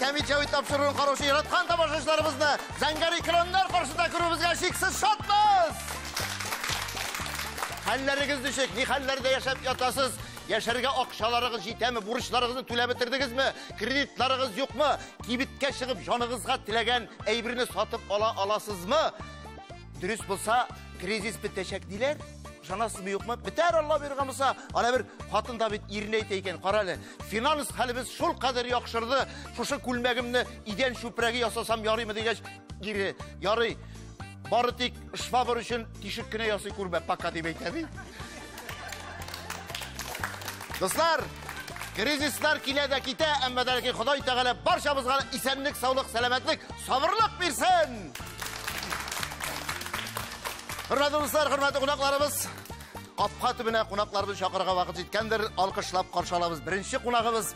Сәмит Җәвит тапшыруын караучы яраткан тамашачыларыбызны зәңгәр экраннар каршында күрүебезгә чиксез шатбыз! Хәлләрегез ничек? Ни хәлләрдә яшәп ятасыз? Яшәргә акчаларыгыз җитәме? Бурычларыгызны түләп бетердегезме? Кредитларыгыз юкмы? Кибеткә чыгып җаныгызга теләгән әйберне сатып ала аласызмы? Дөрес булса, кризис бетәчәк диләр. Ышанасызмы, юкмы? Бетәр, Алла боерган булса. Ана бер хатын да бит иренә әйтә икән, кара әле, финанс хәлебез шул кадәр яхшырды, шушы күлмәгемне идән чүпрәге ясасам ярыймы дигәч, ире, ярый, бары тик швабр өчен тишек кенә ясый күрмә, пока дип әйтә бит. Дуслар, кризислар килә дә китә, әмма дә ләкин Ходай Тәгалә барчабызга исәнлек, саулык, сәламәтлек, сабырлык бирсен! Хөрмәтле дуслар, хөрмәтле кунакларыбыз, капка төбенә кунакларыбызны чакырырга вакыт җиткәндер. Алкышлап каршы алабыз. Беренче кунагыбыз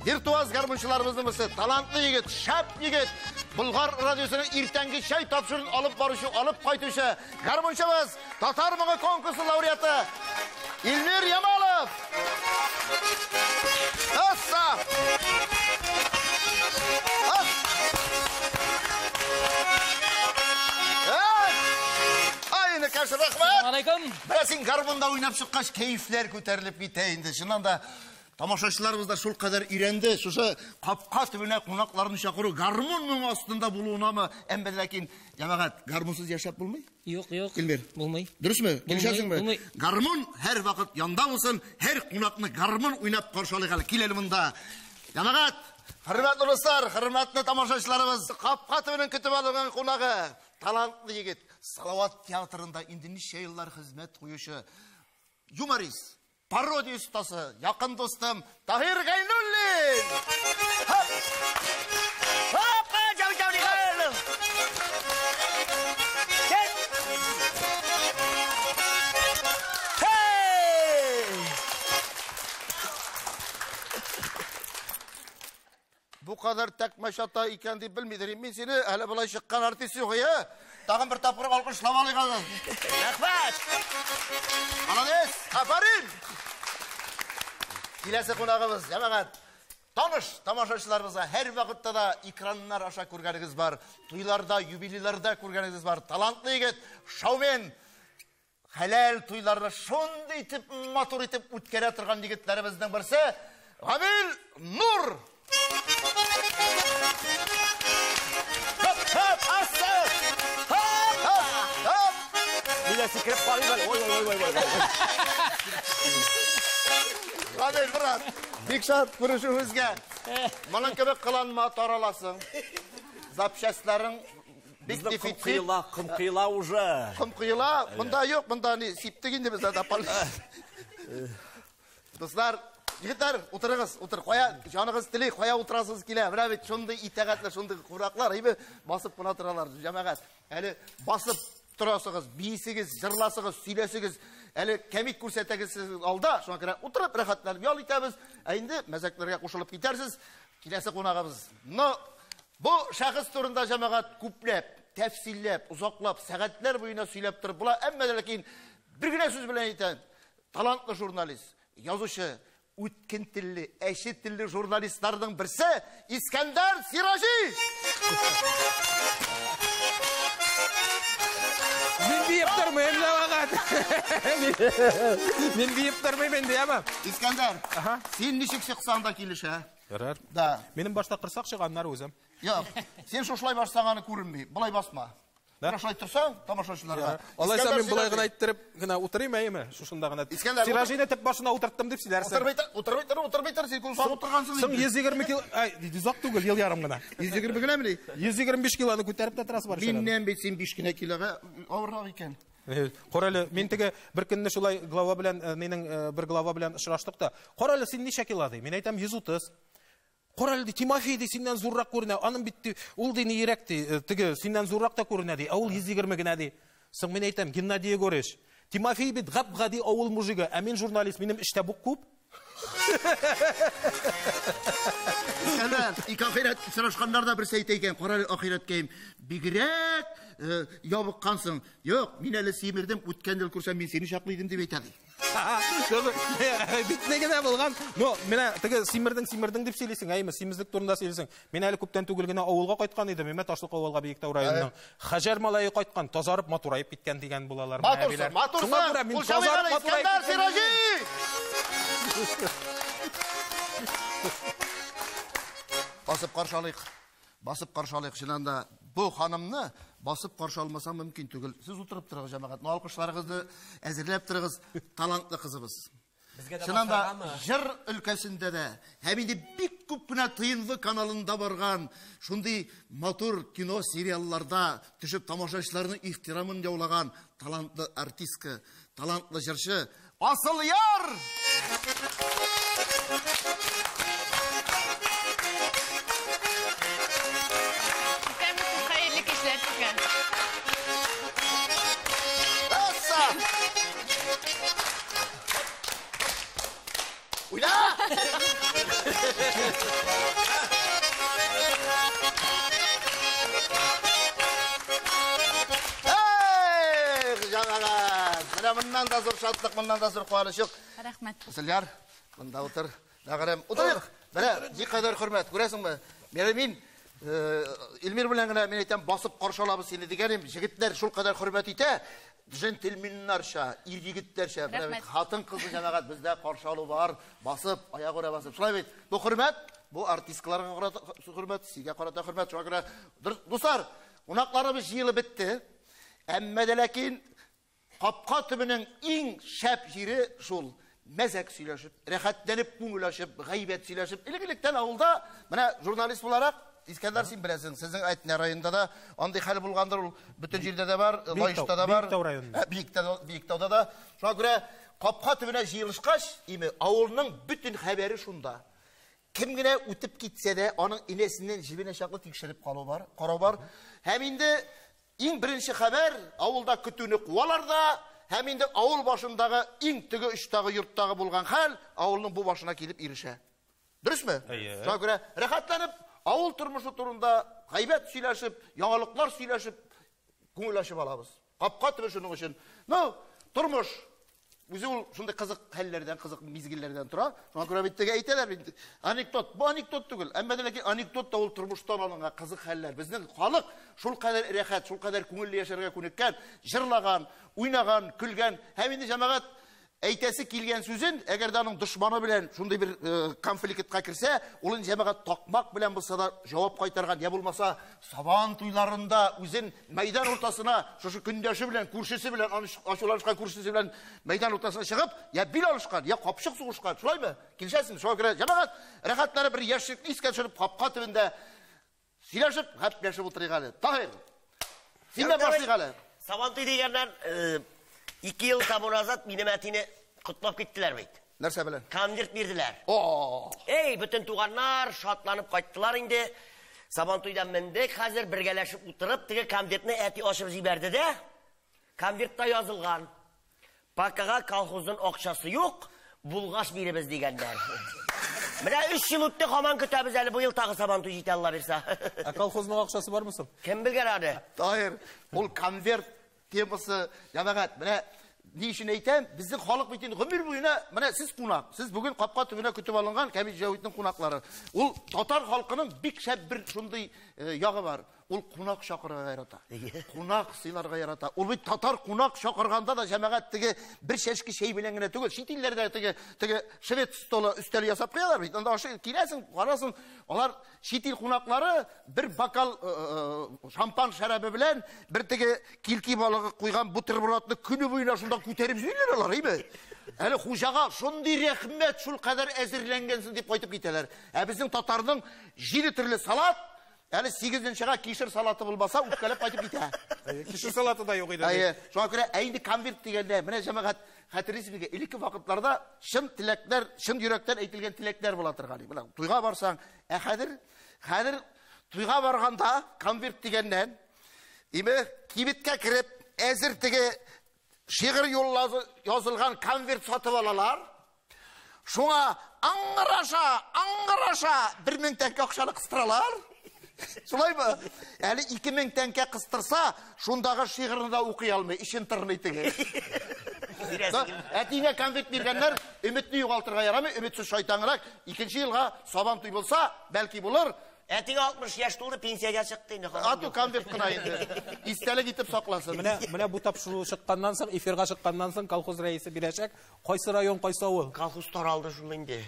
виртуоз гармунчыларыбызның берсе, талантлы егет, шәп егет, Болгар радиосының иртәнге чәй тапшыруын алып баручы, алып кайтучы гармунчыбыз, Татар моңы конкурсы лауреаты Илмир Ямалов. Асса! Ас! Ай, энекәш, рәхмәт! Алейкум. Менә син гармунда уйнап чыккач, кәефләр күтәрелеп китә инде. Чыннан да тамашачыларыбыз да шул кадәр өйрәнде. Шушы капка төбенә кунакларны чакыру гармун моңы астында булуынамы? Әмма ләкин, җәмәгать, гармунсыз яшәп булмый. Юк, юк. Илмир. Булмый. Дөресме? Килешәсеңме? Булмый. Гармун һәр вакыт янда булсын, һәр кунакны гармун уйнап каршы алыйк әле. Кил әле монда. Җәмәгать, хөрмәтле дуслар, хөрмәтле тамашачыларыбыз, капка төбенең көтеп алынган кунагы, талантлы егет, Салават театрында инде ничә еллар хезмәт куючы юморист, пародия остасы, якын дустым Таһир Гайнуллин! Хоп! Хоп! Җау, җау, җау. Кет! Хей! Бу кадәр тәкмәч ата икән дип белмидер. Мин сине әле болай чыккан артист юк, иә? Тагын бер тапкыр алкышлап алыйк әле. Рәхмәт! Молодец! Афәрин! Киләсе кунагыбыз, җәмәгать. Таныш тамашачыларыбызга һәр вакытта да экраннар аша күргәнегез бар, туйларда, юбилейларда күргәнегез бар. Талантлы егет, шоумен, хәләл туйларны шундый итеп матур итеп үткәрә торган егетләребезнең берсе Гамил Нур. Хоп, хоп, ассы! Хоп, хоп, хоп! Мин сикереп карыйм әле. Ой, ой, ой, ой, ой. Гамил, брат, бик шат күрешүебезгә. Моның кебек кыланма, тараласың. Запчастьларың бик Безнең ком дефицит. коела, ком коела уже. Ком коела, монда юк, монда ни сиптек инде без анда. Дуслар, егетләр, утырыгыз, утыр. Кая җаныгыз тели, кая утырасыгыз килә. Менә бит шундый итагатьле, шундый кунаклар, әйбе басып кына торалар, җәмәгать. Әле басып торасыгыз, биисегез, җырласыгыз, сөйләсегез, әле кәмит күрсәтәгез сез алда. Шуңа күрә утырып рәхәтләнеп ял итәбез. Ә инде мәзәкләргә кушылып китәрсез. Киләсе кунагыбыз. Но бу шәхес турында җәмәгать күпләп, тәфсилләп, озаклап, сәгатьләр буена сөйләп торып була. Әмма дә ләкин бер генә сүз белән әйтәм. Талантлы журналист, язучы, үткен телле, әче телле журналистларның берсе Искәндәр Сираҗи. Мин биеп тормыйм, җәмәгать. Мин биеп тормыйм инде, яме. Искәндәр, син ничек чыксаң да килешә. Ярар. Да. Минем башта корсак чыга, аннары үзем. Юк, син шушылай бассаң аны күренми. Болай басма. Да? Менә шулай торсаң, тамашачыларга. Алайса Искәндәр мин болай Сираҗи. гына иттереп генә утырыйм, әйеме? Шушында гына. Искәндәр, Сираҗины төп башына утырттым дип сөйләрсең. Утырмый тор, утырмый тор, утырмый тор, син озак утыргансың Соң инде. 120 кило, ай, озак түгел, ел ярым гына. 120 генәмени? 125 килоны күтәреп тә торасы бар шәлән. Миннән бит син 5 кенә килога авыррак икән. Кара әле, мин теге бер көнне шулай глава белән, нинең бер глава белән очраштык та. Кара әле, син ничә кило ди? Мин әйтәм 130. Кара әле, ди, Тимофей ди, синнән зуррак күренә. Аның бит ди, ул ди нирәк ди, теге синнән зуррак та күренә ди. Ә ул 120 генә ди. Соң мин әйтәм, Геннадий Егорович, Тимофей бит гап-гади авыл мужигы, ә мин журналист, минем эштә бук күп. Искәндәр, ике ахирәт сорашканнар да берсе әйтә икән, кара әле, ахирәткәем, бигрәк ябыккансың. Юк, мин әле симердем, үткән ел күрсәм, мин сине чаклы идем дип әйтә ди. Битне генә булган. Но менә теге симердең, симердең дип сөйлисең, әйме, симезлек турында сөйлисең. Мин әле күптән түгел генә авылга кайткан идем. Мин Ташлык авылга Биектау районының. Хаҗәр малае кайткан, тазарып матураеп киткән дигән булалар. Матурсың, матурсың. Шуңа күрә мин тазарып матураеп Искәндәр Сираҗи! Басып каршы алыйк. Басып каршы алыйк. Чыннан да бу ханымны басып каршы алмасаң мөмкин түгел. Сез утырып торыгыз, җәмәгать. Ну, алкышларыгызны әзерләп торыгыз, талантлы кызыбыз. Чыннан да җыр өлкәсендә дә һәм инде бик күп кенә ТНВ каналында барган шундый матур кино сериалларда төшеп тамашачыларның ихтирамын яулаган талантлы артистка, талантлы җырчы Асылъяр! Исәнмесез, хәерле кичләр сезгә. Асса! Уйна! Эх, җәмәгать! Менә моннан да зур шатлык, моннан да зур куаныч юк. Рәхмәт. Асылъяр, монда утыр. Нәгәрәм, утырыйк. Менә никадәр хөрмәт, күрәсеңме? Менә мин Эльмир белән генә мин әйтәм, басып каршы алабыз сине дигән идем. Җегетләр шулкадәр хөрмәт итә, джентльменнарча, ир-егетләрчә. Менә бит хатын-кызны җәмәгать бездә каршы алу бар, басып, аягүрә басып. Шулай бит. Бу хөрмәт, бу артистларга карата хөрмәт, сезгә карата хөрмәт. Шуңа күрә, дуслар, кунакларыбыз җыелып бетте. Әмма дә ләкин капка төбенең иң шәп җире шул. Мәзәк сөйләшеп, рәхәтләнеп күңел ачып, гайбәт сөйләшеп. Элек-электән авылда, менә журналист буларак, Искәндәр, син беләсең, сезнең Әтнә районында да андый хәл булгандыр, ул бөтен җирдә дә бар, Лаешта да бар. Биектау районында. Биектауда да. Шуңа күрә капка төбенә җыелышкач, име, авылның бөтен хәбәре шунда. Кем генә үтеп китсә дә, аның инәсеннән җебенә чаклы тикшереп калу бар, карау бар. Һәм инде иң беренче хәбәр, авылда көтүне куалар да, һәм инде авыл башындагы иң теге очтагы йорттагы булган хәл авылның бу башына килеп ирешә. Дөресме? Шуңа күрә рәхәтләнеп авыл тормышы турында гайбәт сөйләшеп, яңалыклар сөйләшеп, күңел ачып алабыз. Капка төбе шуның өчен. Ну, тормыш үзе ул шундый кызык хәлләрдән, кызык мизгелләрдән тора. Шуңа күрә бит теге әйтәләр бит, анекдот, бу анекдот түгел. Әмма дә ләкин анекдот та ул тормыштан алынган кызык хәлләр. Безнең халык шулкадәр рәхәт, шулкадәр күңелле яшәргә күнеккән, җырлаган, уйнаган, көлгән. Һәм инде җәмәгать әйтәсе килгән сүзен, әгәр дә аның дошманы белән шундый бер конфликтка керсә, ул инде җәмәгать такмак белән булса да җавап кайтарган, я булмаса сабан туйларында үзен мәйдан уртасына, шушы көндәше белән, күршесе белән, ачуланышкан күршесе белән мәйдан уртасына чыгып, я бил алышкан, я капчык сугышкан. Шулаймы? Килешәсеңме? Шуңа күрә җәмәгать рәхәтләнеп бер яшьлекне искә төшереп, капка төбендә сөйләшеп, гәпләшеп утырыйк әле. Таһир, син дә башлыйк әле. Сабантуй дигәннән, 2 ел тому назад минем әтине котлап киттеләр бит. Нәрсә белән? Конверт бирделәр. О! Эй, бөтен туганнар шатланып кайттылар инде. Сабантуйдан мендек, хәзер бергәләшеп утырып, теге конвертны әти ачып җибәрде дә. Конвертта язылган: Пакага колхоздың акчасы юк, булгач биребез дигәннәр. Менә 3 ел үтте, һаман көтәбез әле, бу ел тагы Сабантуй җитә, Алла бирсә. Ә колхозның акчасы бармы соң? Кем белгән аны? Таһир, ул конверт темасы, җәмәгать, менә ни өчен әйтәм, безнең халык бит инде гомер буена, менә сез кунак, сез бүген капка төбенә көтеп алынган Камил Җәвитнең кунаклары. Ул татар халкының бик шәп бер шундый ягы бар. Ул кунак чакырырга ярата. Кунак сыйларга ярата. Ул бит татар кунак чакырганда да җәмәгать теге бер чәшке чәй белән генә түгел, чит илләрдә теге швед столы өстәле ясап куялар бит. Анда ашы киләсең, карасың, алар чит ил кунаклары бер бокал шампан шәрабы белән бер теге килки балыгы куйган бутербродны көне буена шунда күтәреп йөриләр алар, әйме? Әле хуҗага шундый рәхмәт, шул кадәр әзерләнгәнсең дип кайтып китәләр. Ә безнең татарның 7 төрле салат, әле 8-нчегә кишер салаты булмаса, үпкәләп кайтып китә. Әйе, кишер салаты да юк иде. Әйе, шуңа күрә, ә инде конверт дигәндә, менә җәмәгать, хәтерлисезме, элекке вакытларда чын теләкләр, чын йөрәктән әйтелгән теләкләр була торган иде. Менә туйга барсаң, ә хәзер туйга барганда конверт дигәннән, име, кибеткә кереп, әзер теге шигырь юллары язылган конверт сатып алалар. Шуңа аңгыраша, аңгыраша 1000 тәңкә акчаны кыстыралар. Шулаймы? Әле 2000 тәңкә кыстырса, шундагы шигырны да укый алмый, эчен тырный теге. Әтиеңә конверт биргәннәр, өметне югалтырга ярамый, өметсез шайтанрак. Икенче елга Сабан туй булса, бәлки булыр. Әтигә 60 яшь тулды, пенсиягә чыкты инде. Ату конверт кына инде. Истәлек итеп сакласын. Менә бу тапшыру чыкканнан соң, эфирга чыкканнан соң колхоз рәисе бирәчәк. Кайсы район, кайсы авыл? Колхоз таралды шул инде.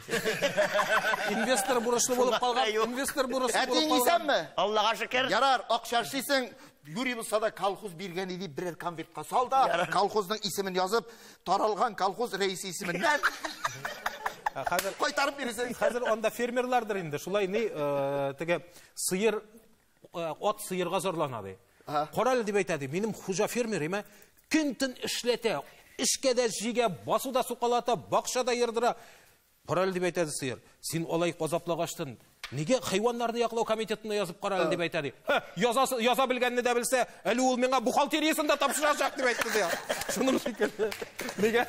Инвестор бурычлы булып калган. Инвестор бурычлы булып калган. Әтиең исәнме? Аллага шөкер. Ярар, акча эшлисең, юри булса да колхоз биргән иде, берәр конвертка сал да, колхозның исемен язып, таралган колхоз рәисе исеменнән Хәзер кайтарып бирсен. Хәзер анда фермерлардыр инде. Шулай ни, теге сыер, ат сыерга зарлана ди. Кара әле дип әйтә ди, минем хуҗа фермер име, көн-төн эшләтә, эшкә дә җигә, басуда сукалата, бакчада ердыра. Кара әле дип әйтә ди сыер, син алай азаплагачтын, нигә хайваннарны яклау комитетына язып кара әле дип әйтә ди. Һә, яза белгәнне дә белсә, әле ул миңа бухгалтериясен дә тапшырачак дип әйтте ди. Шуның шикелле. Нигә?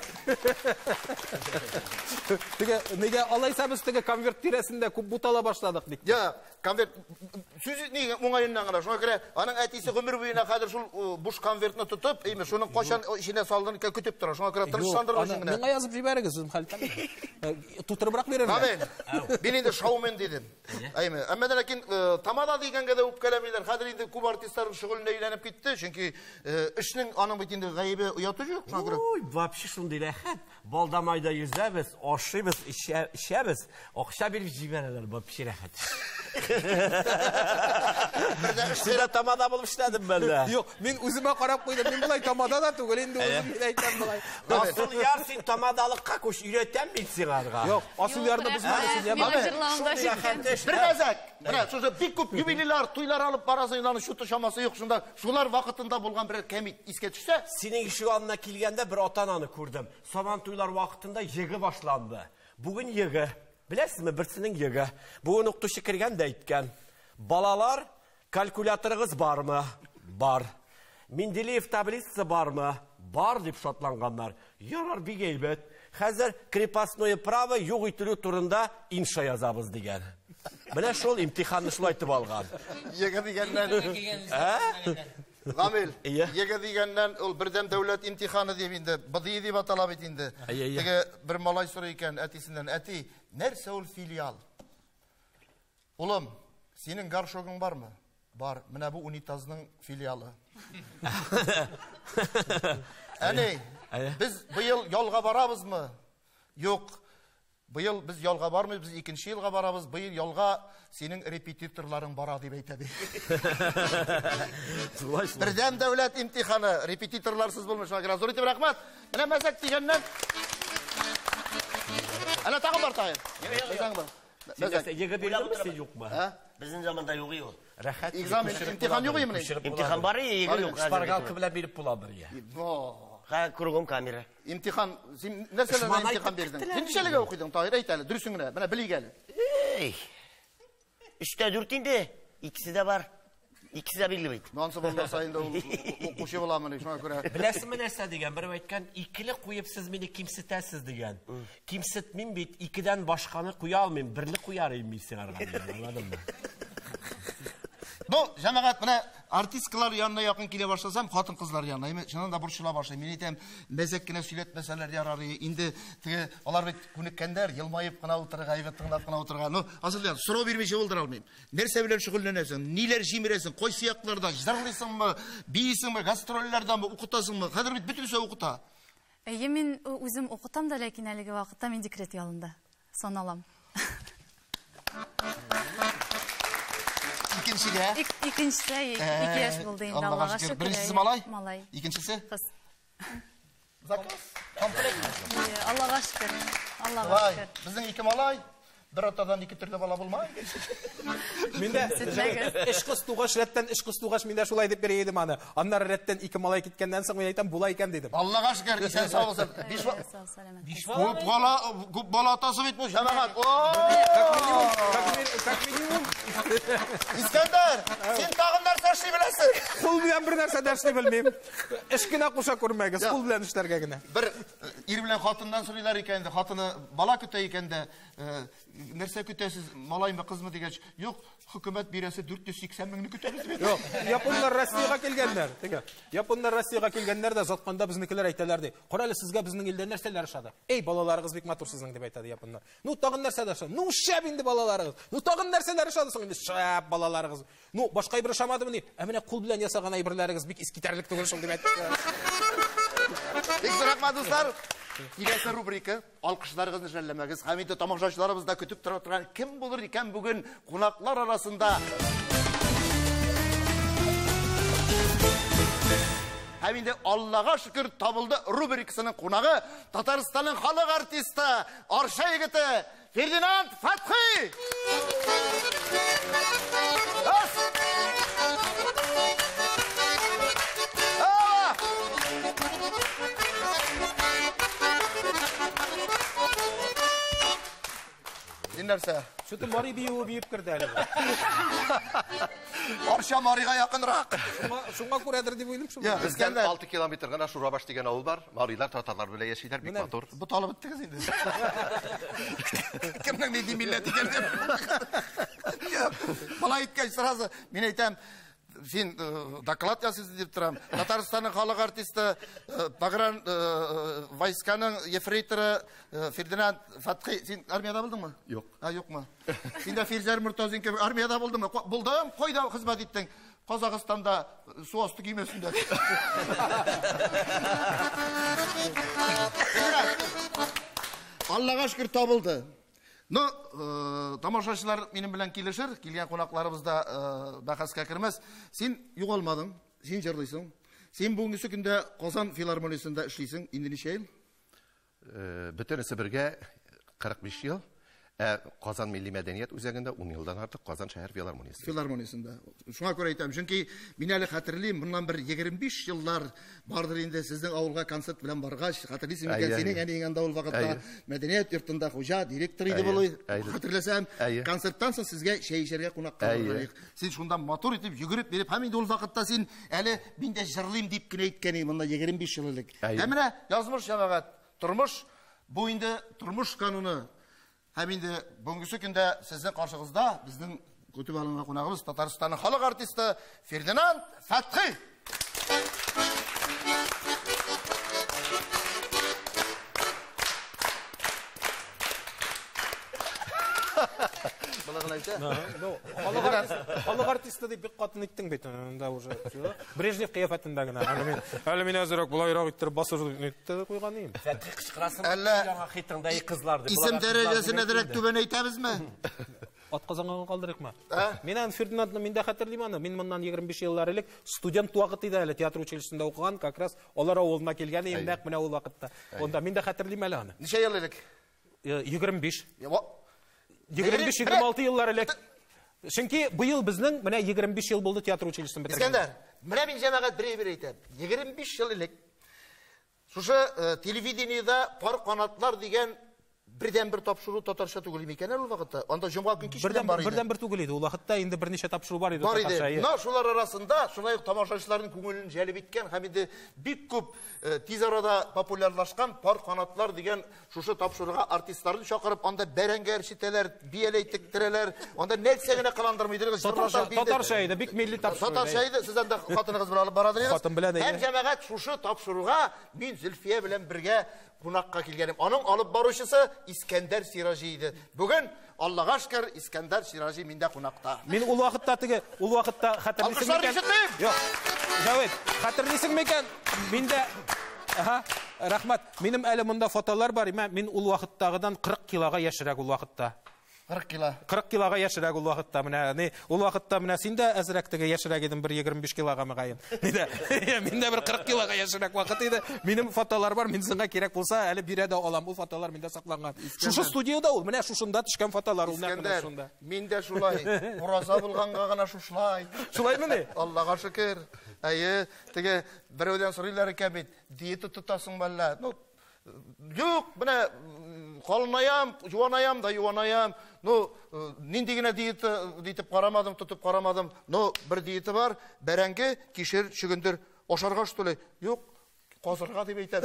Теге, нигә алайса без теге конверт тирәсендә күп бутала башладык бит. Я, конверт сүз нигә уңаеннан гына. Шуңа күрә аның әтисе гомер буена хәзер шул буш конвертны тотып, әйме, шуның кайчан эченә салдын икән көтеп тора. Шуңа күрә тырышландырыр өчен генә. Миңа язып җибәрегез, үзем хәл итәм. Тутырыбрак бирермен. Гамил, мин инде шоумен дидем. Әйме, әмма дә ләкин тамада дигәнгә дә үпкәләмиләр. Хәзер инде күп артистларның шөгыленә әйләнеп китте, чөнки эшнең аның бит инде гаебе ояты юк, шуңа күрә. Ой, вообще шундый рәхәт. Балда майда йөзәбез, ашыйбыз, эчәбез, акча биреп җибәрәләр, вообще рәхәт. Син дә тамада булып эшләдең мәллә? Юк, мин үземә карап куйдым. Мин болай тамада да түгел, инде үзем мин әйтәм болай. Асыл яр, син тамадалыкка күч, өйрәтәм бит сиңарга. Юк, Асыл ярны бозмады син, яме. Миңа җырлавында җиткән. Бер мәзәк. Менә шушы бик күп юбилейлар, туйлар алып барасың, аның шуты чамасы юк. Шунда шулар вакытында булган берәр кәмит искә төшсә, Синең ишек алдына килгәндә бер ата-ананы күрдем. Сабан туйлар вакытында йыгы башланды. Бүген йыгы. Беләсезме, берсенең йыгы. Бүген укытучы кергән дә әйткән. Балалар, калькуляторыгыз бармы? Бар. Менделеев таблицасы бармы? Бар дип шатланганнар. Ярар, бик әйбәт. Хәзер крепостное право юк ителү турында инша язабыз дигән. Менә шул имтиханны шулай итеп алган. Йыгы дигәннән. Ә? Гамил, Иә. йыгы дигәннән ул бердәм дәүләт имтиханы дип инде, БДИ дип атала бит инде. Әйе, әйе. Теге бер малай сорый икән әтисеннән, әти, нәрсә ул филиал? Улым, синең горшогың бармы? Бар, менә бу унитазның филиалы. Әни, без быел ялга барабызмы? Юк. Быел без ялга бармыйбыз, без икенче елга барабыз. Быел ялга синең репетиторларың бара дип әйтә ди. Шулай, шулай. Бердәм дәүләт имтиханы, репетиторларсыз булмый. Шуңа күрә зур итеп рәхмәт. Менә мәзәк дигәннән. Әнә тагын бар тагын. Тагын бар. Син нәрсә, йыгы бирдеңме, син юкмы? Ә? Безнең заманда юк ул. Рәхәт. Экзамен, имтихан юк имени? Имтихан бар, йыгы юк. Шпаргалка белән биреп буладыр, я. Ха, кругом камера. Имтихан, син нәрсәләрдән Шман имтихан айтып бирдең? киттеләр Син ничәлегә укыдың, Таһир, әйт әле, дөресен генә, менә белик әле. Эй. Өчтә дүрт инде. Икесе дә бар. Икесе дә билгеле бит. Монсы булмаса инде ул укучы буламыни, шуңа күрә. Беләсеңме нәрсә дигән? Берәү әйткән, икеле куеп сез мине кимсетәсез дигән. Кимсетмим бит, икедән башканы куя алмыйм, берле куяр идем мин сиңарга дигән, аңладыңмы? Ну, җәмәгать, менә артисткалар янына якын килә башласам, хатын-кызлар янына, әйме, чыннан да борчыла башлыйм. Мин әйтәм, мәзәк кенә сөйләтмәсәләр ярар, инде теге алар бит күнеккәннәр, елмаеп кына утырырга, әйбәт тыңлап кына утырырга. Ну, Асылъяр, сорау бирмичә булдыра алмыйм. Нәрсә белән шөгыльләнәсең? Ниләр җимерәсең? Кайсы якларда җырлыйсыңмы, бийсеңме, гастрольләрдәме, укытасыңмы? Хәзер бит бөтенесе укыта. Әйе, мин үзем укытам да, ләкин әлеге вакытта мин декрет ялында саналам. Икенчегә? Икенчесе, ике яшь булды инде, Аллага шөкер. Беренчесе малай? Малай. Икенчесе? Кыз. Заказ. Комплект. Аллага шөкер. Аллага шөкер. Безнең ике малай, бер атадан ике төрле бала булмай. Миндә эш кыз тугач, рәттән эш кыз тугач, миндә шулай дип бирә идем аны. Аннары рәттән ике малай киткәннән соң мин әйтәм, була икән дидем. Аллага шөкер, исән сау булсын. Биш Күп бала, күп бала атасы бит бу, җәмәгать. Как минимум. Искәндәр, син тагын нәрсә эшли беләсең? Кул белән бер нәрсә дә эшли белмим. Эш кенә куша күрмәгез, кул белән эшләргә генә. Бер Ир белән хатыннан сорыйлар икән инде, хатыны бала көтә икән дә, нәрсә көтәсез, малаймы, кызмы дигәч, юк, хөкүмәт бирәсе 480 меңне көтәбез бит. Юк, японнар Россиягә килгәннәр. Теге, японнар Россиягә килгәннәр дә затканда безнекеләр әйтәләр ди. Кара әле сезгә безнең илдә нәрсәләр ошады? Эй, балаларыгыз бик матур сезнең дип әйтә ди японнар. Ну, тагын нәрсә дә ошады? Ну, шәп инде балаларыгыз. Ну, тагын нәрсәләр ошады соң инде? Шәп балаларыгыз. Ну, башка әйбер ошамадымыни? Ә менә кул белән ясаган әйберләрегез бик искитәрлек түгел шул дип әйтте. Бик зур рәхмәт, дуслар. Киләсе рубрика, алкышларыгызны жәлләмәгез. Һәм инде тамашачыларыбыз да көтеп тора торган кем булыр икән бүген кунаклар арасында? Һәм инде Аллага шөкер табылды рубрикасының кунагы Татарстанның халык артисты, Арча егете Фердинанд Фатхи! Ас! Ава! Син нәрсә? Шуты Мари биюе биеп керде әле. Арча Марига якынрак. Шуңа күрәдер дип уйлыйм шул. Я, Бездән Искәндәр. 6 километр гына Шурабаш дигән авыл бар. Марилар татарлар белән яшиләр, бик матур. Буталып беттегез инде. Кемнең нинди милләт икәнен. Бала әйткәч сразу мин әйтәм, син доклад ясыйсың дип торам. Татарстанның халык артисты, погран войсканың ефрейторы Фердинанд Фатхи, син армиядә булдыңмы? Юк. А, юкмы? Син дә Фирзәр Мортазин кебек армиядә булдыңмы? Булдым. Кайда хезмәт иттең? Казахстанда су асты көймәсендә. Аллага шөкер табылды. Но тамашачылар минем белән килешер, килгән кунакларыбыз да бәхәскә кермәс. Син югалмадың, син җырлыйсың. Син бүгенге көндә Казан филармониясендә эшлисең. Инде ничә ел? Бөтенесе бергә 45 ел. Ә Казан милли мәдәният үзәгендә 10 елдан артык Казан шәһәр филармониясе. Филармониясендә. Шуңа күрә әйтәм, чөнки мин әле хәтерлим, моннан бер 25 еллар бардыр инде сезнең авылга концерт белән баргач, хәтерлисең микән, синең әниең анда ул вакытта мәдәният йортында хуҗа, директор иде булый. Хәтерләсәм, концерттан соң сезгә чәй эчәргә кунакка барган. Син шунда матур итеп йөгереп биреп, һәм инде ул вакытта син әле мин дә җырлыйм дип кенә әйткән идең, моннан 25 ел элек. Ә менә язмыш җәмәгать, тормыш, бу инде тормыш кануны. Һәм инде бүгенге көндә сезнең каршыгызда безнең көтеп алынган кунагыбыз Татарстанның халык артисты Фердинанд Фатхи. Халык артисты дип бик катын иттең бит, анда уже. Брежнев кыяфәтендә генә. Әле мин әзерәк болайрак иттереп басыр итте куйган идем. Фәтхи кычкырасың, Әллә яңа хитыңда кызлар дип. Исем дәрәҗәсен әзерәк түбән әйтәбезме? Ат казанга калдырыкмы? Мин аны Фердинандны мин дә хәтерлим аны. Мин моннан 25 еллар элек студент вакыты иде әле, театр училищесында укыган, как раз алар авылына килгән идем нәкъ менә ул вакытта. Онда мин дә хәтерлим әле аны. Ничә ел элек? 25. 25-26 еллар элек. Чөнки быел безнең менә 25 ел булды театр училищесын бетергән. Искәндәр, менә мин җәмәгать бер-бер әйтәм. 25 ел элек шушы телевидениедә пар канатлар дигән бердән-бер тапшыру татарча түгел микән әле ул вакытта? Анда җомга көн кич белән бар иде. Бердән-бер түгел иде. Ул вакытта инде берничә тапшыру бар иде Бар иде. татарча. Но шулар арасында шулай ук тамашачыларның күңелен җәлеп иткән һәм инде бик күп тиз арада популярлашкан пар канатлар дигән шушы тапшыруга артистларны чакырып, анда бәрәңге әрчетәләр, бияләй тектерәләр, анда нәрсә генә кыландырмый идегез, җырлатар бирде. Татарча иде, бик милли тапшыру. Татарча иде, сез анда хатыныгыз белән алып барадыр идегез. Хатын белән, Һәм җәмәгать шушы тапшыруга мин Зөлфия белән бергә кунакка килгәнем. Аның алып баручысы Искәндәр Сираҗи иде. Бүген Аллага шөкер, Искәндәр Сираҗи миндә кунакта. Мин ул вакытта теге, ул вакытта хәтерлисең Алкышлар микән? ишетмим! Юк. Җавит, хәтерлисең микән? Миндә Аһа, рәхмәт. Минем әле монда фотолар бар. Мин ул вакыттагыдан 40 килога яшьрәк ул вакытта. 40 кило. 40 килога яшьрәк ул вакытта. Менә ни, ул вакытта менә син дә әзрәк теге яшьрәк идең, бер 25 килога мөгаен. Ни дә, мин дә бер 40 килога яшьрәк вакыт иде. Минем фотолар бар, мин сиңа кирәк булса, әле бирә дә алам. Ул фотолар миндә сакланган. Шушы студияда ул, менә шушында төшкән фотолар ул нәкъ менә шунда. Мин дә шулай. Ураза булганга гына шушылай. Шулаймыни? Аллага шөкер. Әйе, теге берәүдән сорыйлар икән бит, диета тотасың әллә? Ну, юк, менә калынаям, юанаям да юанаям. Ну, нинди генә диета итеп карамадым, тотып карамадым. Но бер диета бар, бәрәңге, кишер, чөгендер ашарга что ли? Юк, Казырга дип әйтә.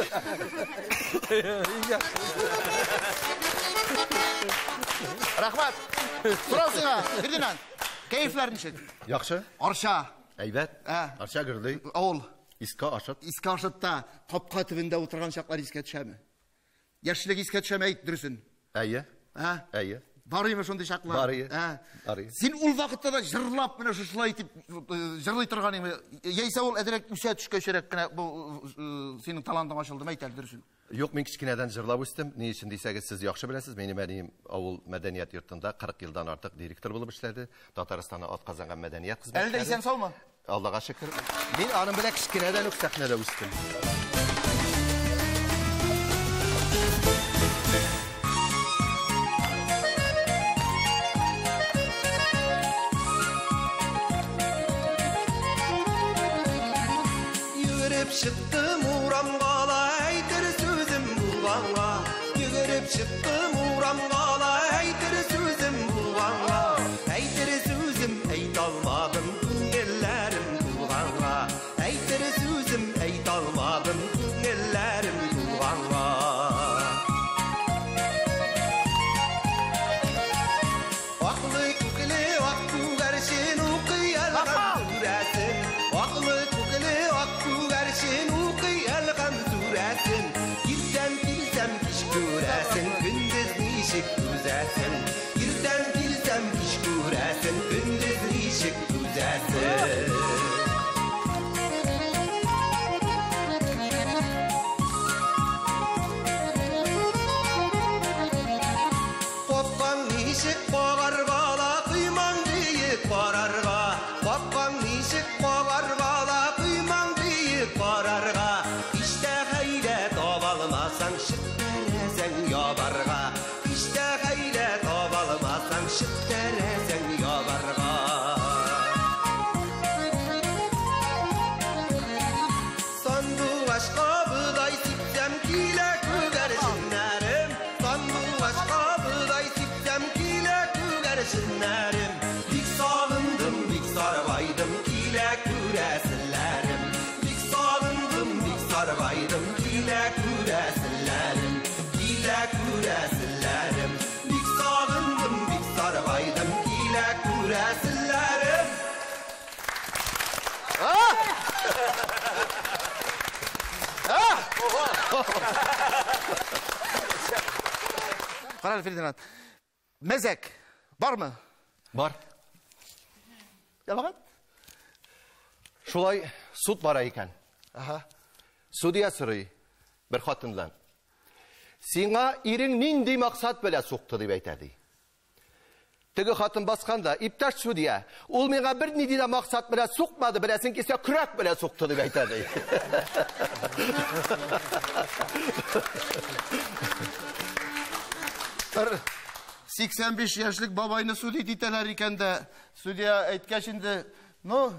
Рәхмәт. Сорау сиңа, Фердинанд. Кәефләр ничек? Яхшы. Арча. Әйбәт. Арча гөрли. Авыл. Иске Ашыт. Иске Ашытта капка төбендә утырган чаклар искә төшәме? Яшьлек искә төшәме, әйт дөресен. Әйе. Ә? Әйе. Барыймы шундый чаклар? Барые. Ә? Барые. Син ул вакытта да җырлап менә шушылай итеп җырлый торган идеңме? Яисә ул әзрәк үсә төшкәчрәк кенә бу синең талантың ачылдымы, әйт әле дөресен. Юк, мин кечкенәдән җырлап үстем. Ни өчен дисәгез, сез яхшы беләсез, минем әнием авыл мәдәният йортында 40 елдан артык директор булып эшләде. Татарстанның атказанган мәдәният хезмәткәре. Әле дә исән саумы? Аллага шөкер. Мин аның белән кечкенәдән үк сәхнәдә үстем. Йөгереп чыктым урамга ла, әйтер сүзем булганга. Йөгереп чыктым урамга ла, әйтер сүзем булганга. Әйтер сүзем әйтә алмадым, күңелләрем тулганга. Әйтер сүзем әйтә алмадым, күңелләрем тулганга. Аклы күкле ак күгәрчен укый Әлхам сүрәсен. Аклы күкле ак күгәрчен укый Әлхам сүрәсен. Иртән килсәм кич күрәсең, көндез ничек түзәсең. Иртән килсәм кич күрәсең, көндез ничек түзәсең. Капкаң ничек кагарга ла, коймаң биек карарга. Капкаң ничек кагарга ла, коймаң биек карарга. Һич тә хәйлә таба алмасаң, чык тәрәзәң ябарга. Һич тә хәйлә таба алмасаң, чык тәрәзәң ябарга. Сандугачка бодай сипсәм килә күгәрченнәрем. Сандугачка бодай сипсәм килә күгәрченнәрем. Бик сагындым, бик саргайдым, килә күрәселәрем. Бик сагындым, бик саргайдым, килә күрәселәрем. Килә күрәселәрем. Бик сагындым, бик саргайдым, килә күрәселәрем. Карале, Фердинанд. Мәзәк бармы? Бар. Җәмәгать? Шулай суд бара икән. Ага. Судья сорый бер хатыннан. Сиңа ирең нинди максат белән сукты дип әйтә ди. Теге хатын басканда, иптәш судья, ул миңа бер нинди дә максат белән сукмады, беләсең килсә, көрәк белән сукты дип әйтә ди. Бер 85 яшьлек бабайны судить итәләр икән дә, судья әйткәч инде, ну,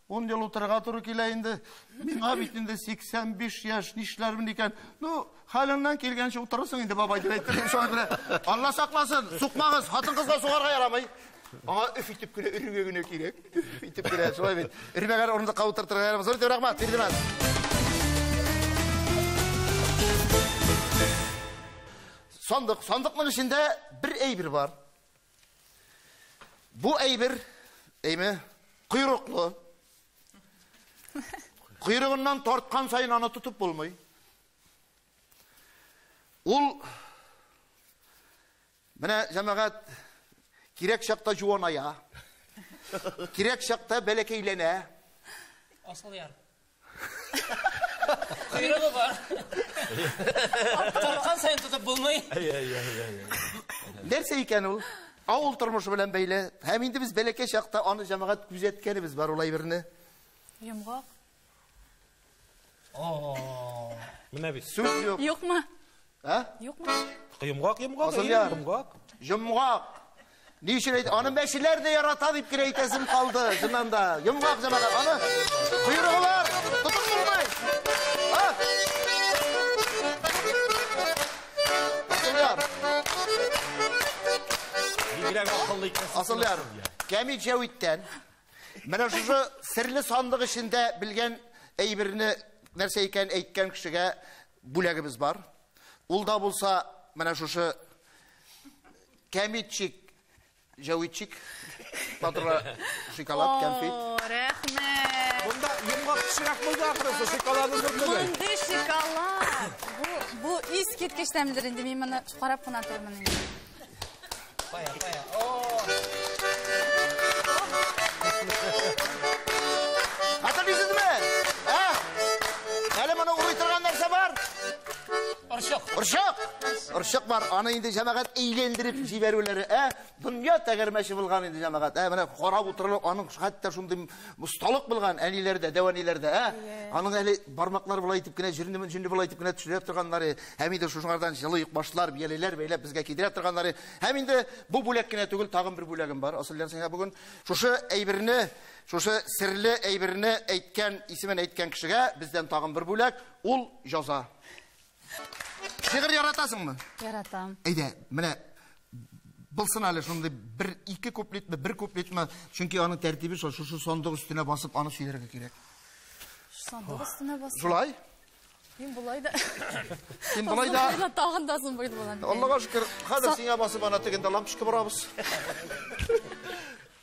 10 ел утырырга туры килә инде. Миңа бит инде 85 яшь, нишләрмен икән? Ну, хәлеңнән килгәнчә утырырсың инде, бабай дип әйтте. Шуңа күрә Алла сакласын, сукмагыз, хатын-кызга сугарга ярамый. Аңа өф итеп кенә өрергә генә кирәк. Өф итеп кенә, шулай бит. Өрмәгән урындыкка утыртырга ярамый. Зур итеп рәхмәт, Фердинанд. Сандык, сандыкның эчендә бер әйбер бар. Бу әйбер, әйме, койрыклы. Койрыгыннан тарткан саен аны тотып булмый. Ул менә җәмәгать кирәк чакта жуаная, кирәк чакта бәләкәйләнә. Асылъяр. Койрыгы бар. Тарткан саен тотып булмый. Нәрсә икән ул? Авыл тормышы белән бәйле. Һәм инде без бәләкәй чакта аны җәмәгать күзәткәнебез бар ул әйберне. Йомгак. Менә бит. Сүз юк. Юкмы? Ә? Юкмы? Йомгак, йомгак, Асылъяр. йомгак. Йомгак. Ни өчен әйт? Аны мәчеләр дә ярата дип кенә әйтәсем калды. Чыннан да. Йомгак җәмәгать. Аны койрыгы бар. Тотып булмый. А? Асылъяр. Бигрәк акыллы икәнсең. Асылъяр. Кәмит Җәвиттән менә шушы серле сандык эчендә белгән әйберне нәрсә икән әйткән кешегә бүләгебез бар. Ул да булса менә шушы кәмитчик, җәвитчик, батырга шоколад, кәнфит. О, рәхмәт. Монда йомгак кечерәк булды ахрысы, шоколады зур түгел. Мондый шоколад. Бу искиткеч тәмледер инде, мин моны карап кына тормын инде. Кая, кая. Хәтерлисезме? Ә? Әле моны урый торган нәрсә бар? Орчык. Орчык! Орчык бар. Аны инде җәмәгать әйләндереп җибәрүләре, ә? Дөнья тәгәрмәче булган инде җәмәгать. Ә, менә карап утырып, аның хәтта шундый осталык булган әниләрдә, дәү әниләрдә, ә? Аның әле бармаклар болай итеп кенә, җирне болай итеп кенә төшерә торганнары, һәм инде шушыңардан җылы йокбашлар, бияләйләр бәйләп безгә кидерә торганнары. Һәм инде бу бүләк кенә түгел, тагын бер бүләгем бар. Асылъяр, сиңа бүген шушы әйберне, шушы серле әйберне әйткән, исемен әйткән кешегә бездән тагын бер бүләк, ул җаза. Шигырь яратасыңмы? Яратам. Әйдә, менә булсын әле шундый бер ике куплетме, бер куплетме, чөнки аның тәртибе шул, шушы сандык өстенә басып аны сөйләргә кирәк. Сандык өстенә басып. Шулай? Мин болай да. Син болай да. Озын тагын да озын буйлы булам. Аллага шөкер, хәзер сиңа басып ана тегендә лампочка борабыз.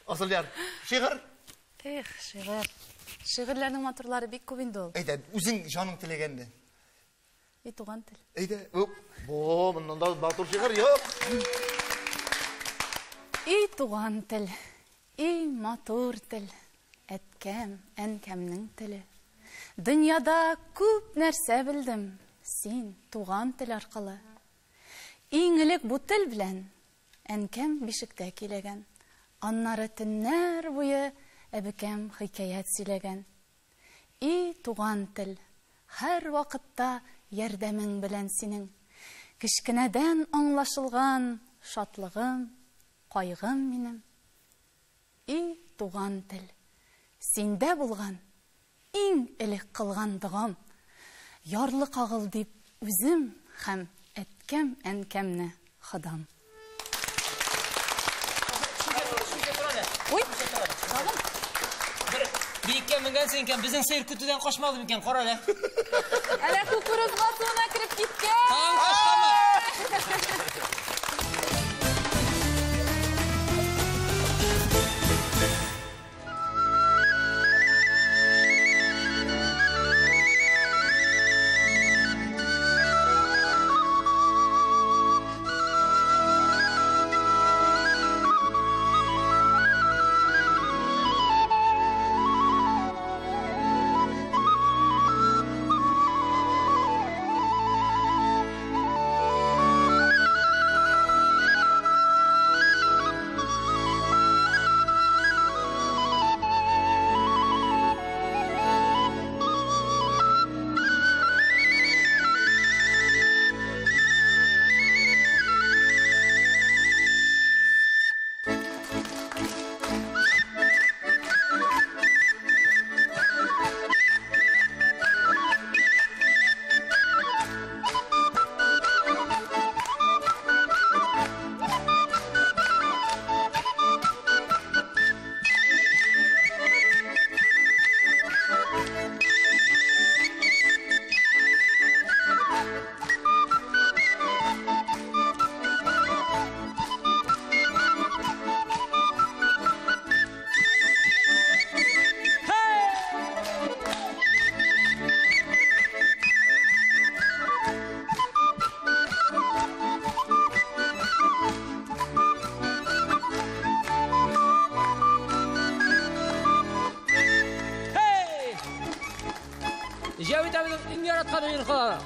Асылъяр, шигырь? Эх, шигырь. Шигырьләрнең матурлары бик күп инде ул. Әйдә, үзең җаның теләгәнне. И туган тел. Әйдә, оп, бу, моннан да матур шигырь юк. И туган тел, и матур тел, әткәм, әнкәмнең теле. Дөньяда күп нәрсә белдем, син туган тел аркылы. Иң элек бу тел белән әнкәм бишектә киләгән. Аннары төннәр буе әбекәм хикәят сөйләгән. И туган тел, һәр вакытта ярдәмең белән синең. Кечкенәдән аңлашылган шатлыгым, кайгым минем. И туган тел, синдә булган иң элек кылган догам. Ярлы кагыл дип үзем һәм әткәм әнкәмне Ходам. Ой, тагын. Бер биеккә менгәнсең икән, безнең сыер көтүдән качмады микән? Кара әле. Әле кукуруз басуына кереп киткән. Тагын качканмы? Җәвит абының иң яраткан уен коралы.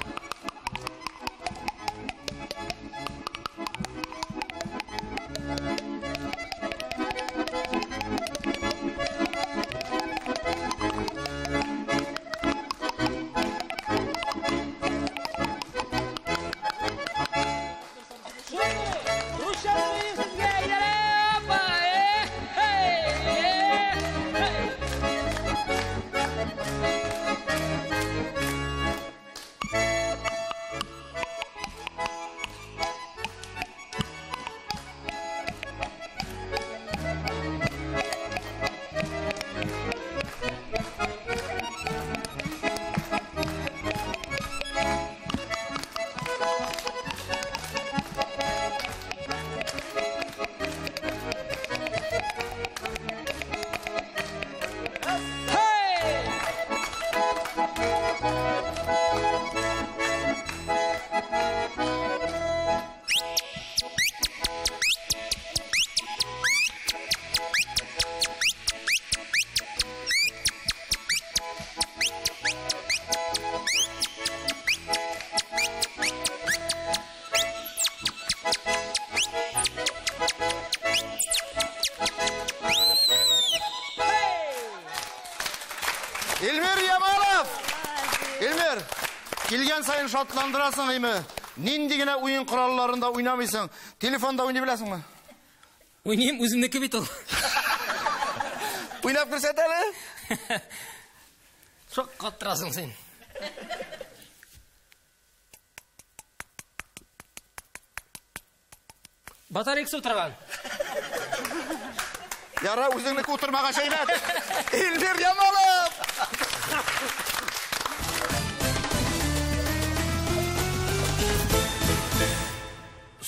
Эльмир Ямалов! Эльмир, килгән саен шатландырасың, әйме? Нинди генә уен коралларында уйнамыйсың? Телефонда уйный беләсеңме? Уйныйм, үземнеке бит ул. Уйнап күрсәт әле. Шаккаттырасың син. Батарейкасы утырган. Яра, үзеңнеке утырмагач әйбәт. Эльмир Ямалов!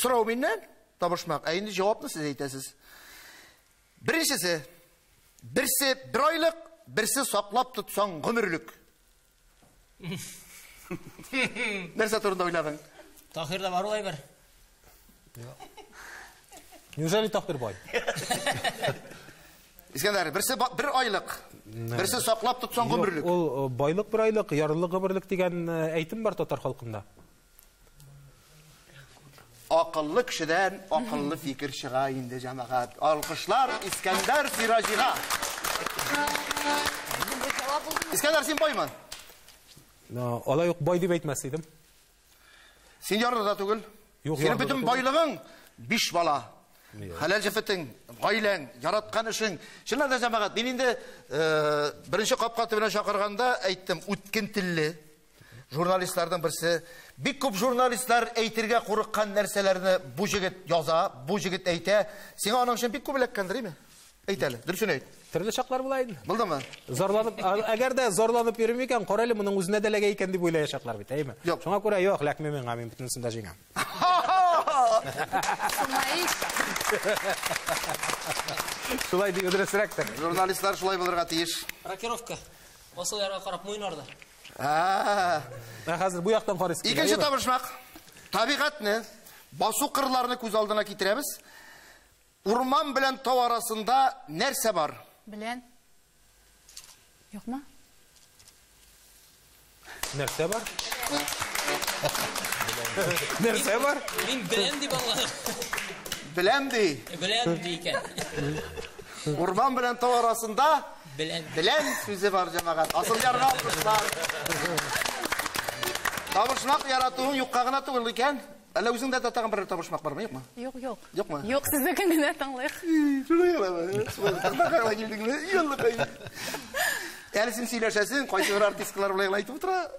Сорау миннән, табышмак. Ә инде җавапны сез әйтәсез. Беренчесе, берсе бер айлык, берсе саклап тотсаң гомерлек. Нәрсә турында уйладың? Таһирда бар ул әйбер. Неужели Таһир бай? Искәндәр, берсе бер айлык, берсе саклап тотсаң гомерлек. Ул байлык бер айлык, ярлык гомерлек дигән әйтем бар татар халкында. Акыллы кешедән акыллы фикер чыга инде, җәмәгать. Алкышлар Искәндәр Сираҗига. Искәндәр, син баймы? Алай ук бай дип әйтмәс идем. Син ярлы да түгел. Юк, Синең ярлы да бөтен түгел. байлыгың 5 бала. Хәләл җефетең, гаиләң, яраткан эшең. Чыннан да, җәмәгать, мин инде беренче капка төбенә чакырганда әйттем, үткен телле журналистларның берсе. Бик күп журналистлар әйтергә курыккан нәрсәләрне бу җегет яза, бу җегет әйтә. Сиңа аның өчен бик күп эләккәндер, әйме? Әйт әле, дөресен әйт. Төрле чаклар була инде. Булдымы? Зарланып, әгәр дә зарланып йөрим икән, кара әле моның үзенә дә эләгә икән дип уйлаячаклар бит, әйме? Юк. Шуңа күрә юк, эләкми миңа, мин бөтенесен дә җиңәм. Шулай дип дөресрәктер. Журналистлар шулай булырга тиеш. Рокировка. Асыл ярга карап муен арды. Ә хәзер бу яктан карыйсыз килә, Икенче әйме? табышмак. Табигатьне, басу кырларны күз алдына китерәбез. Урман белән тау арасында нәрсә бар? Белән. Юкмы? Нәрсә бар? Нәрсә бар? Мин беләм дип аңладым. Беләм ди. Беләм ди икән. Урман белән тау арасында Беләм. Беләм сүзе бар, җәмәгать. Асыл ярга алкышлар. Табышмак яратуың юкка гына түгел икән. Әллә үзеңдә дә тагын берәр табышмак бармы, юкмы? Юк, юк. Юкмы? Юк, сезнекен генә тыңлыйк. Шулай гынамы? Шулай гына килдеңме? Ялла. Әле син сөйләшәсең, кайсы бер артистлар белән әйтеп утыра.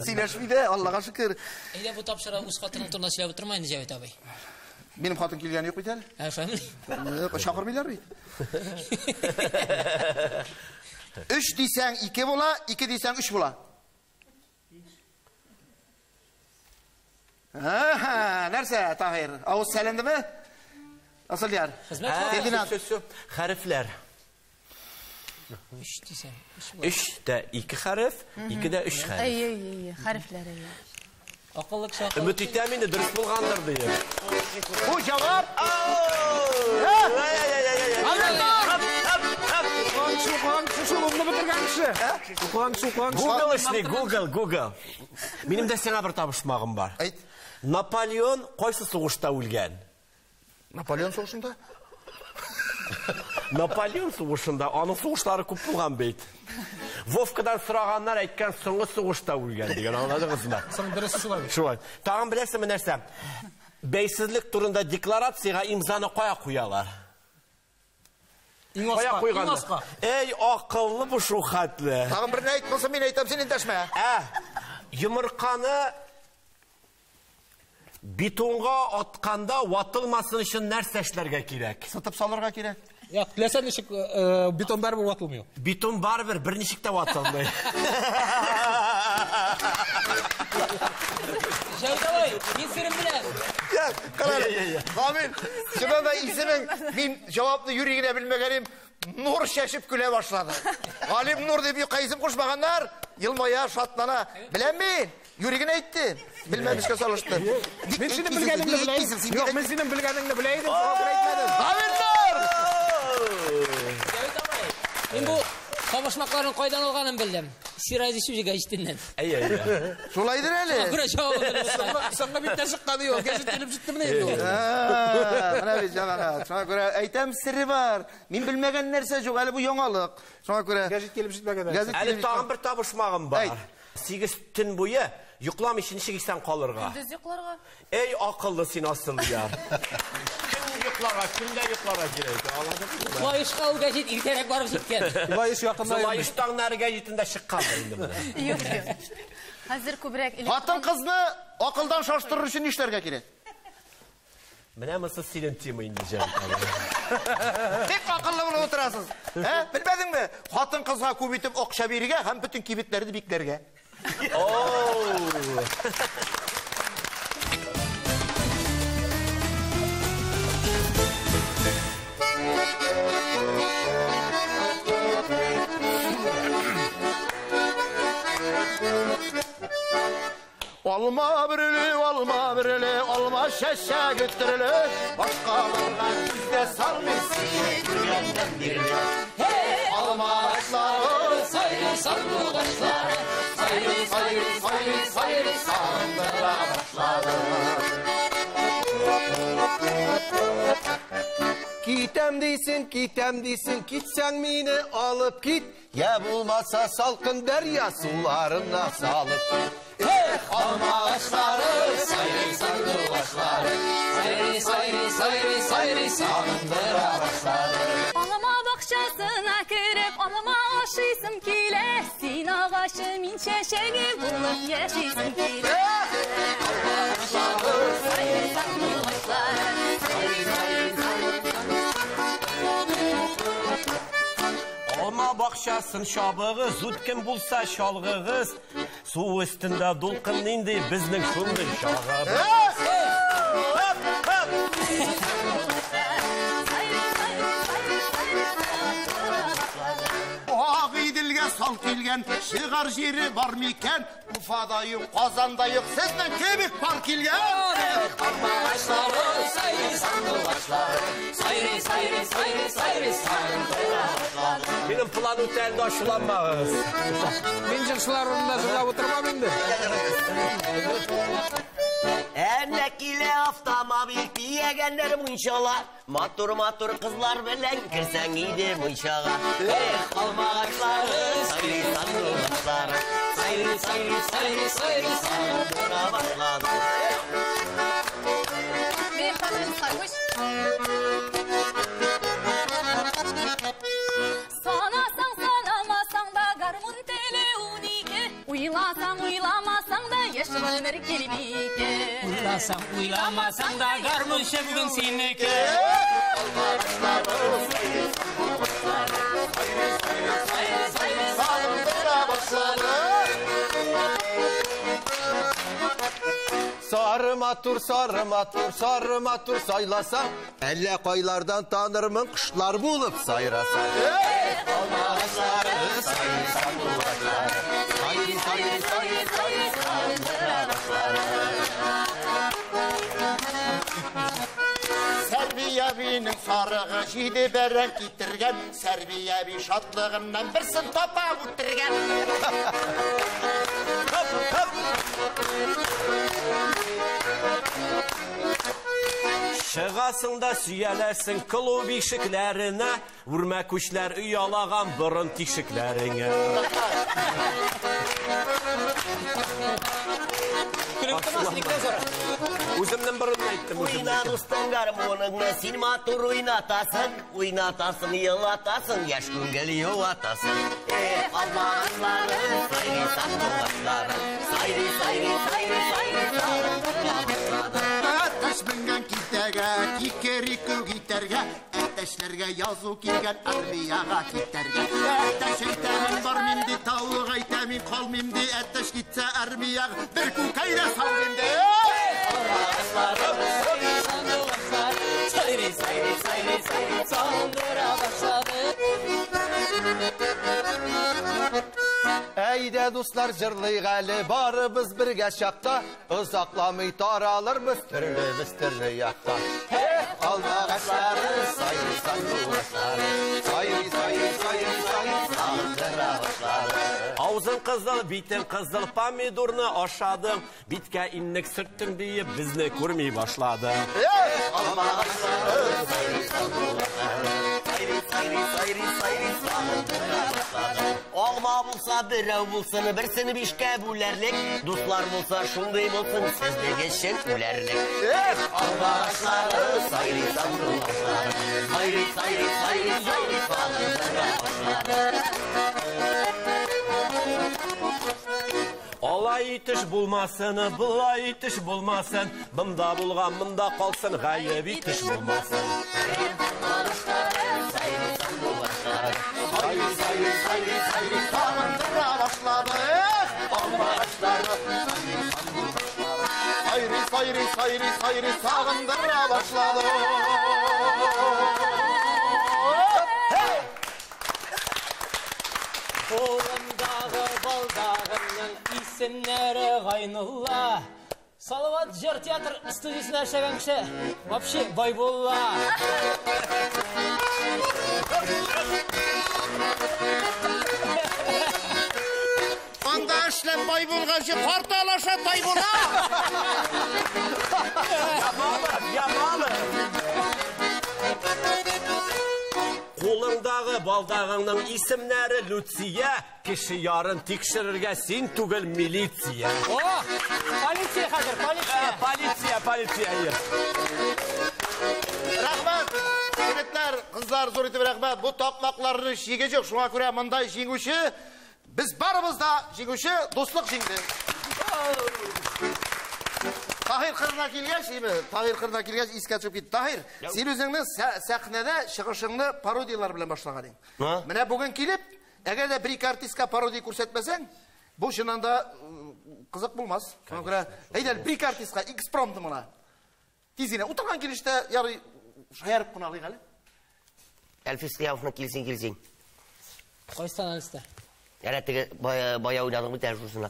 Сөйләшми дә, Аллага шөкер. Әйдә бу тапшыра үз хатының турында сөйләп утырма инде, Җәвит абый. Минем хатын килгәне юк бит әле. Ә, шулаймы? Юк, чакырмыйлар бит. 3 дисәң 2 була, 2 дисәң 3 була. Аһа, нәрсә, Таһир? Авыз сәлендеме? Асылъяр. Хезмәт хакы. Фердинанд. Всё, хәрефләр. 3 дисәң, 3 була. 3 тә 2 хәреф, 2 дә 3 хәреф. Әй, әй, әй, хәрефләр, әй. Акыллы кеше акыллы. Өмет итәм инде дөрес булгандыр диеп. Бу җавап. Google эшли, Google, Google. Минем дә сиңа бер табышмагым бар. Әйт. Наполеон кайсы сугышта үлгән? Наполеон сугышында? Наполеон сугышында, аның сугышлары күп булган бит. Вовкадан сораганнар әйткән соңгы сугышта үлгән дигән, аңладыгызмы? Соң дөресе шулай бит. Шулай. Тагын беләсеңме нәрсә? Бәйсезлек турында декларациягә имзаны кая куялар? Иң Кая аска, иң куйганнар? аска. Эй, акыллы бу шул хәтле. Тагын берне әйт, булса мин әйтәм, син эндәшмә. Ә, йомырканы бетонга атканда ватылмасын өчен нәрсә эшләргә кирәк? Сытып салырга кирәк. Юк, теләсә ничек, бетон барыбер ватылмый. Бетон барыбер берничек тә ватылмый. Җәвит абый, мин серен беләм. Я, кара әле. Камил, чыннан да исемең, мин җавапны юри генә белмәгәнем, нур чәчеп көлә башлады. Галим Нур дип юкка исем кушмаганнар, елмая, шатлана. Беләм мин, юри генә әйттем. Белмәмешкә салыштым. Мин синең белгәнеңне белә идем. Юк, мин синең белгәнеңне белә идем, шуңа күрә әйтмәдем. Камил Нур! Җәвит абый, мин бу Табышмакларын кайдан алганын белдем. Сирази сүзе гәҗитеннән. Әйе, әйе. Шулайдыр әле. Күрә җавабын. Соңгы биттә чыккан ди ул. Гәҗит килеп җитте менә инде ул. Менә бит җәмәгать. Шуңа күрә әйтәм, сере бар. Мин белмәгән нәрсә юк, әле бу яңалык. Шуңа күрә Гәҗит килеп җитмәгән әле. Әле тагын бер табышмагым бар. 8 төн буе йокламыйча ничек исән калырга? Көндез йокларга. Эй, акыллы син Асылъяр. Көн йокларга, көндә йокларга кирәк. Аңладыңмы? Лаешка ул гәҗит иртәрәк барып җиткән. Лаеш якында. Лаеш таңнары гәҗитендә чыккан инде менә. Юк, юк. Хәзер күбрәк Хатын-кызны акылдан шаштырыр өчен нишләргә кирәк? Менә монысы синең тема инде, Җәмил. Бик акыллы булып утырасыз. Ә? Белмәдеңме? Хатын-кызга күп итеп акча бирергә һәм бөтен кибетләрне бикләргә. Оу! Алма бөреле, алма бөреле, алма чәчәге төрле, башкаларга күз дә салмый сине күргәннән бирле. Алма агачлары, Сайрый сандугачлары, сайрый, сайрый, сайрый, сайрый, сагындыра башлады. Китәм дисең, китәм дисең, китсәң мине алып кит. Я булмаса салкын дәрья суларына салып кит. Эх, алма агачлары, сайрый сандугачлары, сайрый, сайрый, сайрый, сайрый, сагындыра башлады. Алма бакчасына кереп, алма ашыйсым килә. Син агачы, мин чәчәге булып яшисем килә. Сайрый сандугачлары, сайрый, сайрый, сайрый. Алма бакчасын чабыгыз, үткен булса чалгыгыз. Су өстендә дулкын нинди, безнең шундый чагыбыз. Агыйделгә сал килгән, чыгар җире бар микән? Уфада юк, Казанда юк, сезнең кебек пар килгән. Алма агачлары, сайрый сандугачлары, сайрый, сайрый, сайрый, сайрый, сагындыра башлады. Минем план үтә инде, ачуланмагыз. Мин җырчылар урынында җырлап утырмам инде. Әнә килә автомобиль төягәннәр мунчала. Матур-матур кызлар белән керсәң иде мунчага. Эх, алма агачлары, сайрый сандугачлары, сайрый, сайрый, сайрый, сайрый, сагындыра башлады. Бир хатын саргыш. Санасаң, санамасаң да гармун теле 12. Уйласаң, уйламасаң да яшь гомер килмике. Уйласаң, уйламасаң да гармунчы бүген синеке. Сагындыра башлады. Сары матур, сары матур, сары матур сайласаң, әллә кайлардан танырмын кошлар булып сайрасаң. Алма агачлары, сайрый сандугачлары, сайрый, сайрый, сайрый, сайрый, сагындыра башлады. Сәрби әбинең сарыгы җиде бәрән китергән, Сәрби әби шатлыгыннан берсен тапап үтергән. Хоп, хоп. Чыгасың да сөяләсең клуб ишекләренә, үрмәкүчләр оялаган борын тишекләреңә. Көлеп тормасын, икән зора. Үземнең борынны әйттем, үземнең. Уйна, дустым, гармуныңны син матур уйнатасың, уйнатасың, елатасың, яшь күңел юатасың. Эх, алма агачлары, сайрый сандугачлары, сайрый, сайрый, сайрый, сайрый, сагындыра башлады. Әтәч менгән китәгә, кикерику китәргә, әтәчләргә язу килгән армиягә китәргә. Әтәч әйтә, мин бармыйм ди, тавык әйтә, мин калмыйм ди, әтәч китсә армиягә, бер күкәй дә салмыйм ди. Сайрый, сайрый, сайрый, сайрый, сагындыра башлады. Әйдә, дуслар, җырлыйк әле, барыбыз бергә чакта, озакламый таралырбыз төрлебез төрле якта. Эх, алма агачлары, сайрый сандугачлары, сайрый, сайрый, сайрый, сайрый, сагындыра Аузың кызыл, битең кызыл, помидорны ашадың. Биткә иннек сөрттең диеп, безне күрми башладың. Алма булса, берәү булсын, берсен бишкә бүләрлек. Дуслар булса, шундый булсын, сезнең өчен үләрлек. Эх, алма агачлары, сайрый сандугачлары, сайрый, сайрый, сайрый, сайрый сагындыра башлады. Алай итеш булмасын, былай итеш булмасын, бында булган монда калсын, гаеп итеш булмасын. Сайрый, сайрый, сайрый, сайрый сагындыра башлады. Эх, алма агачлары, сайрый, сайрый, сайрый, сайрый сагындыра башлады. Кулымдагы балдагымның исемнәре Гайнулла. Салават җыр театр студиясендә эшләгән кеше вообще Байбулла. Анда эшләп бай булганчы карт алаша тай була. Ямалов, Ямалов. Кулыңдагы балдагыңның исемнәре Люция, кеше ярын тикшерергә син түгел милиция. О, полиция хәзер, полиция. Полиция, полиция. Рәхмәт, егетләр, кызлар, зур итеп рәхмәт. Бу такмакларның чиге юк, шуңа күрә монда җиңүче, без барыбыз да җиңүче, дуслык җиңде. Таһир кырына килгәч, име, Таһир кырына килгәч искә төшеп китте. Таһир, син үзеңне сәхнәдә чыгышыңны пародиялар белән башлаган идең. Менә бүген килеп, әгәр дә бер-ике артистка пародия күрсәтмәсәң, бу чыннан да кызык булмас. Шуңа күрә, әйдә, бер-ике артистка экспромт моны. Тиз генә утырган килештә ярый шаярып кына алыйк әле. Әлфис Кыямовның килсен, килсен. Кайсы артистта? Әнә теге бая уйнадың бит әле шусына.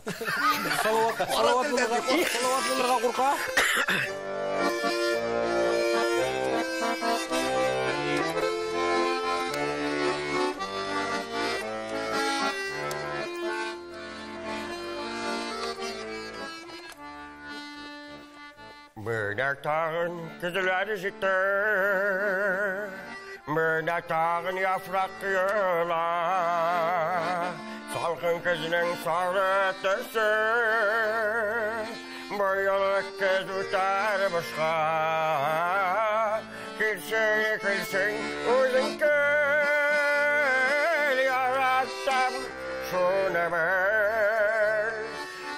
Салават, Салават булырга, Салават булырга курка. Менә тагын көзләр җитте. Менә тагын яфрак коела. Салкын көзнең сары төсе. Быел көз үтәр бушка. Килсен, килсен, үзең кил, яраттым шуны бел.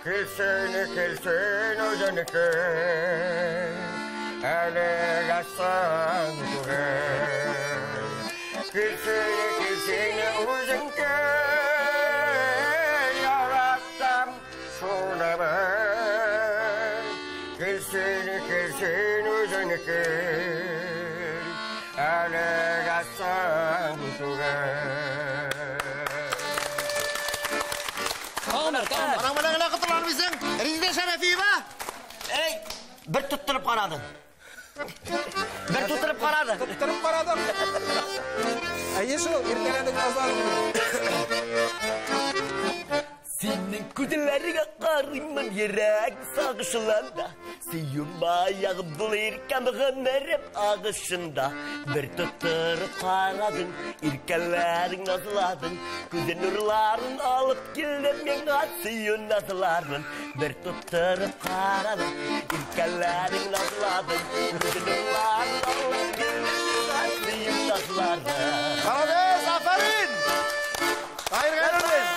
Килсен, килсен, үзең кил, әлегә соң түгел. Килсен, килсен, үзең кил, яраттым шуны бел. Килсен, килсен, үзең кил, әлегә соң түгел. Тагын бер, тагын бер. Аның белән генә котыла алмыйсың. Резидә Шәрәфиева. Эй, бер тоттырып карадың. Бер тоттырып карады. Тоттырып карадым. Әйе шул, иртәләдек назларым. Синең күзләреңә карыймын, йөрәк сагышланда. Сөю маягым булыр икән гомерем агышында. Бер тоттырып карадың, иркәләрең назладың. Күзе нурларын алып килдем миңа сөю назларын. Бер тоттырып карадың, иркәләрең назладың. Күзе нурларын алып килдем миңа сөю назларын. Молодец, афәрин! Таһир Гайнуллин.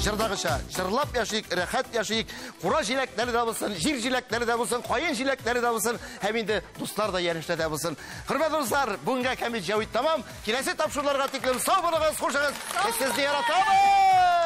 Җырдагыча, җырлап яшик, рәхәт яшик, кура җиләкләре дә булсын, җир җиләкләре дә булсын, каен җиләкләре дә булсын, һәм инде дуслар да янәшәдә дә булсын. Хөрмәтле дуслар, бүгенгә Кәмит Җәвит тәмам. Киләсе тапшыруларга тиклем сау булыгыз, хушыгыз. Без сезне яратабыз!